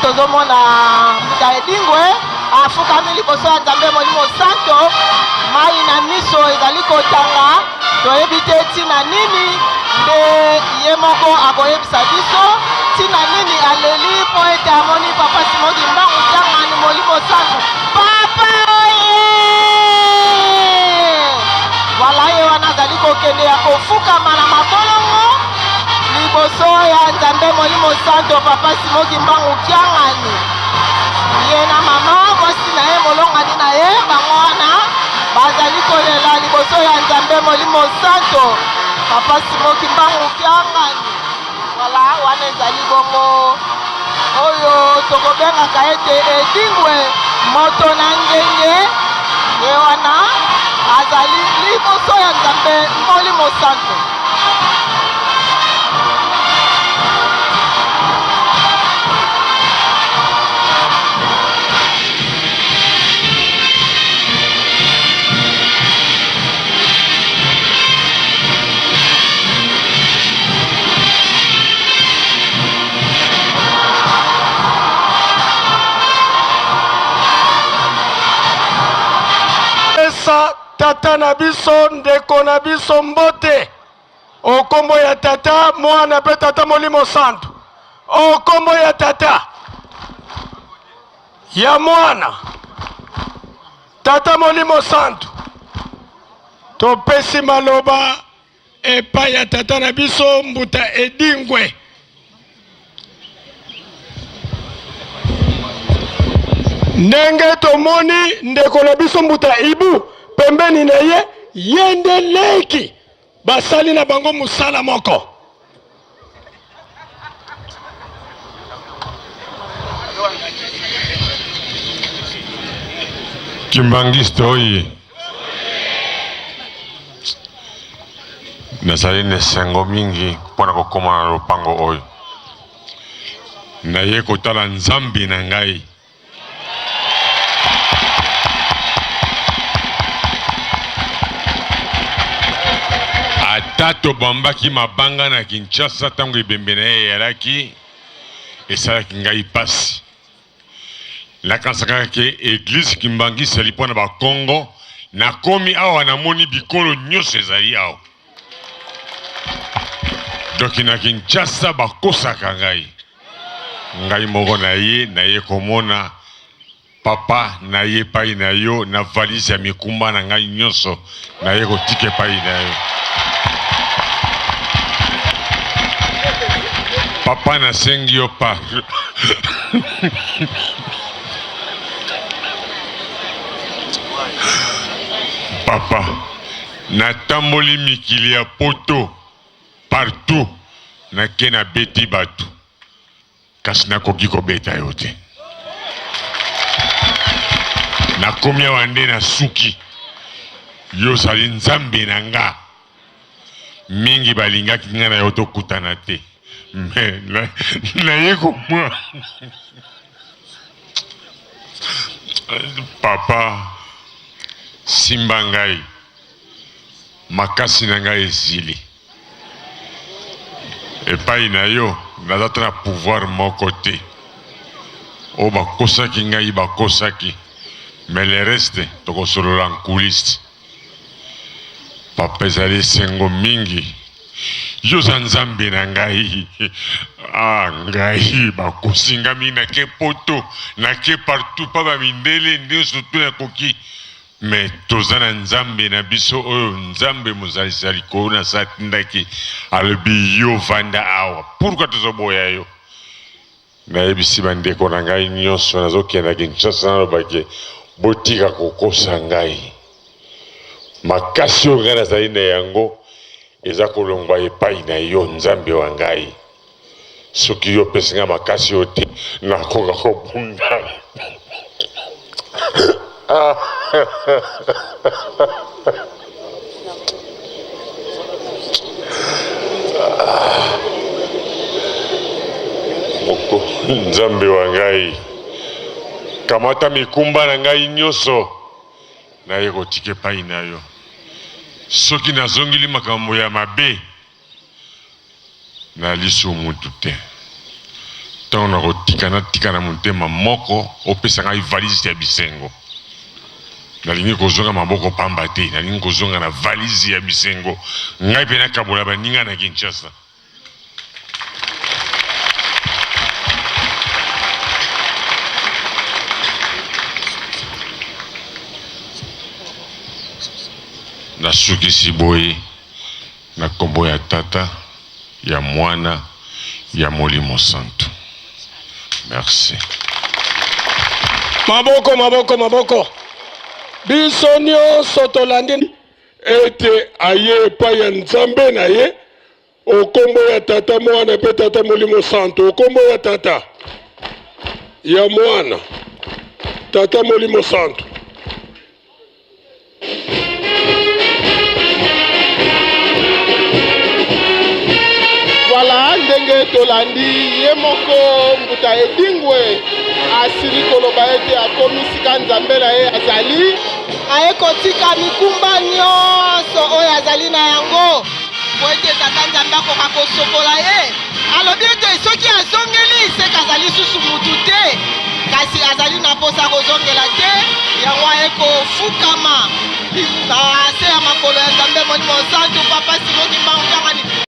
tozomona mbuta Edingwe afukami liboso ya Nzambe Molimo Santo, mai na miso ezali kotanga, toyebi te ntina nini, nde ye moko akoyebisa biso ntina nini aleli mpo ete amoni Papa Simon Kimbangu Kiangani Molimo Santo. Papa oye! Voilà, ye wana azali kokende ya kofukama na mabolongo liboso ya Nzambe Molimo Santo, Papa Simon Kimbangu Kiangani. Ye na mama mwasi na ye, molongani na ye, bango wana bazali kolela liboso ya Nzambe Molimo Santo, Papa Simon Kimbangu Kiangani. Voilà, wana ezali bongo oyo tokobengaka ete Edingwe moto na ngenge. Ye wana azali liboso ya Nzambe Molimo Santo. Pesa tata na biso, ndeko na biso mbote o kombo ya Tata, Mwana mpe Tata Molimo Santu. O kombo ya Tata, ya Mwana, Tata Molimo Santu. Topesi maloba epai ya tata na biso Mbuta Edingwe. Ndenge tomoni ndeko na biso Mbuta Ibu pembeni na ye, ye nde leki, basali na bango mosala moko. Kimbanguiste oye! Nazali na esengo mingi mpo na kokoma na lopango oyo. Naye kotala Nzambe na ngai. Ata tobambaki mabanga na Kinshasa ntango ebembe na ye eyalaki, esalaki ngai mpasi. Nakanisaka ke eglise Kimbanguiste ezali mpo na bakongo. Nakomi awa namoni bikolo nyonso ezali awa. Donc na Kinshasa bakosaka ngai. Ngai moko na ye naye komona papa na ye epai na yo na valise ya mikumba na ngai nyonso naye kotika epai na yo. Papa nasengi yo pa papa natamboli mikili ya poto partout nake nabeti bato kasi nakoki kobeta yo te. Nakomi awa nde nasuki. Yo ozali Nzambe na nga. Mingi balingaki nga na yo tokutana te, mais naye komona papa simba ngai makasi na ngai esili. Epai na yo naza ata na pouvoir moko te. Oyo bakosaki ngai bakosaki, mais le reste tokosolola en coulisse. Papa ezali esengo mingi. Yo oza Nzambe na ngai. Ah ngai bakosi ngai mingi nake poto nake partout pa ba mindele nionso tout nakoki. Mais toza na Nzambe na biso oyo Nzambe mozalisi ya likolo na se atindaki alobi yo vanda awa pourquoi tozoboya yo? Nayebisi ba ndeko na ngai nyonso nazokenda Kinshasa naloba ke botika kokosa ngai makasi oyo ngai nazali na yango eza kolongwa epai na yo Nzambe wa ngai. Soki yo opesi nga makasi oyo te, nakoka kobunda. Moko, Nzambe wa ngai, kamata mikumba na ngai nyonso, naye kotika epai na yo. Soki nazongeli makambo ya mabe, Na lisu mutu te. Ntango nakotika, natika na motema moko, opesa ngai valise ya bisengo. Nalingi kozonga maboko pamba te, nalingi kozonga na valise ya bisengo. Ngai mpe nakabola baninga na Kinshasa. Nasukisi boye na kombo ya Tata, ya Mwana, ya Molimo Santu. Merci. Maboko, maboko, maboko. Biso nyonso tolandi ete aye epai ya Nzambe na ye okombo ya Tata, Mwana mpe Tata Molimo Santu. Okombo ya Tata, ya Mwana, Tata Molimo Santu. Voilà ndenge tolandi ye moko mbuta Edingwe asili koloba ete akomi sika Nzambe na ye azali. Aye kotika mikumba nyonso oyo azali na yango mpo ete Tata Nzambe akoka kosokola ye. Alobi ete soki azongeli seke azali susu mutu te, kasi azali na mposa kozongela te. Yango aye kofukama na se ya makolo ya Nzambe Molimo Santu. Papa Simon Kimbangu Kiangani.